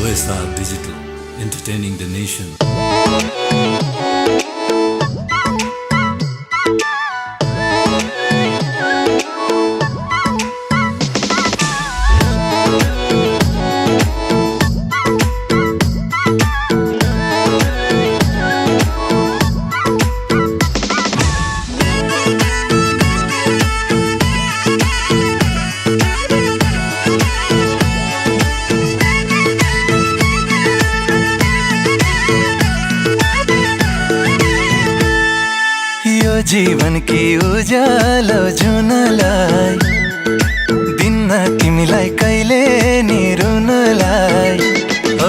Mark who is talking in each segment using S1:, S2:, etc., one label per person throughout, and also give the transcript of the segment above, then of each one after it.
S1: OSR Digital, entertaining the nation.
S2: जीवन की उज्यालो जुनलाई दिन्न तिमीलाई कहिले नि रुनलाई ओ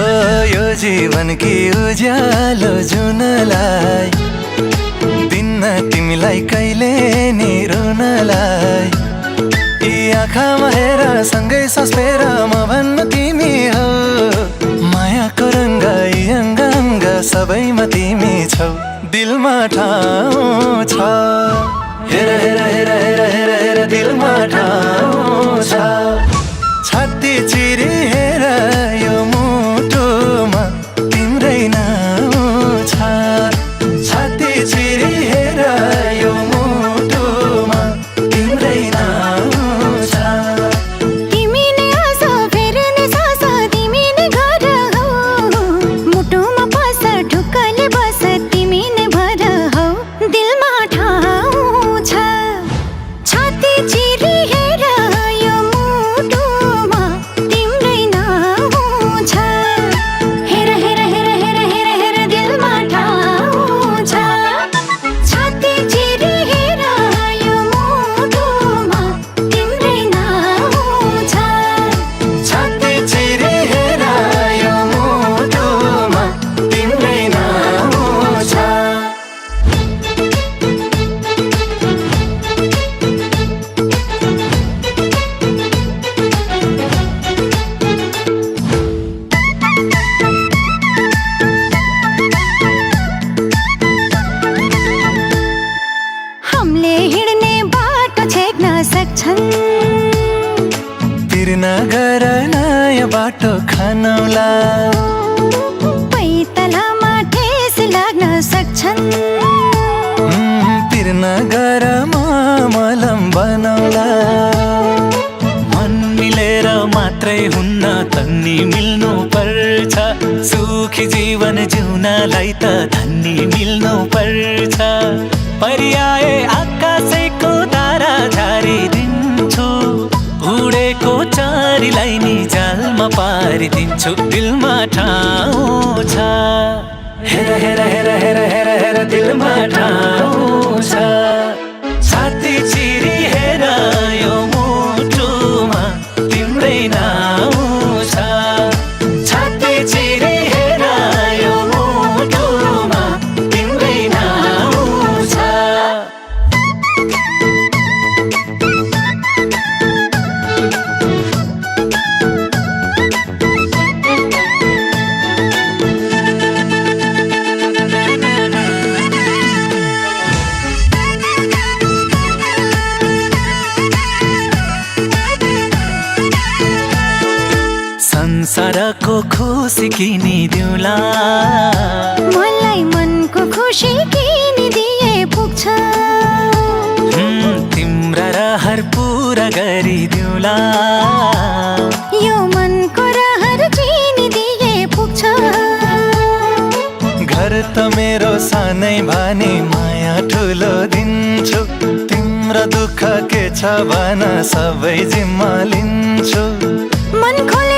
S2: यो जीवन की उज्यालो जुनलाई दिन्न तिमीलाई कहिले नि रुनलाई यी आँखामा हेर सँगै सास फेर म भन्नु तिमी हो मायाको रङ्ग यी अङ्ग सबैमा तिमी छौ दिलमा ठाउँ छ हेर हेर हेर हेर हेर हेर दिलमा ठाउँ छ छाती चिरी हेर यो मुटुमा तिम्रै नाउँ छ छाती चिरी हेर यो मुटुमा तिम्रै नाउँ छ
S3: तिमी नै आस फेर्ने सास तिमी नै घर हौ मुटुमा बस ढुक्कले बस तिमी नै भर हौ दिलमा ठाउँ छ छाती चिरी हेर यो मुटुमा तिम्रै नाउँ छ हेर हेर हेर हेर हेर हेर दिलमा ठाउँ छ छाती चिरी हेर यो मुटुमा तिम्रै नाउँ छ
S2: छाती चिरी हेर यो मुटुमा तिम्रै नाउँ छ
S3: हमले हिँड्ने बाटो छेक्न सक्छन्
S2: तिर्न गर नयाँ बाटो खानौला
S3: पैतालामा ठेस लाग्न सक्छन्
S2: तिर्न गर मलम बनौला मन मिलेर मात्रै हुन्न तन्नी मिल्नु पर्छ सुखी जीवन जिउनलाई त धन्नी मिल्नु पर्छ पर्याए आकाशैको तारा झारिदिन्छु उडेको चारीलाई नि जालमा पारिदिन्छु दिलमा ठाउँ छ हेर हेर हेर हेर हेर हेर दिलमा ठाउँ छ छाती चिरी हेर यो मुटुमा तिम्रै नाउँ छ छाती चिरी हेर यो मुटुमा तिम्रै नाउँ छ संसारको खुसी किनिदिउँला
S3: मलाई मनको खुसी किनिदिए पुग्छ
S2: तिम्रा रहर पुरा गरिदिउँला
S3: यो मनको रहर चिनिदिए पुग्छ
S2: घर त मेरो सानै भने माया ठुलो दिन्छु तिम्रो दुःख के छ भन सबै जिम्मा लिन्छु
S3: मन खोल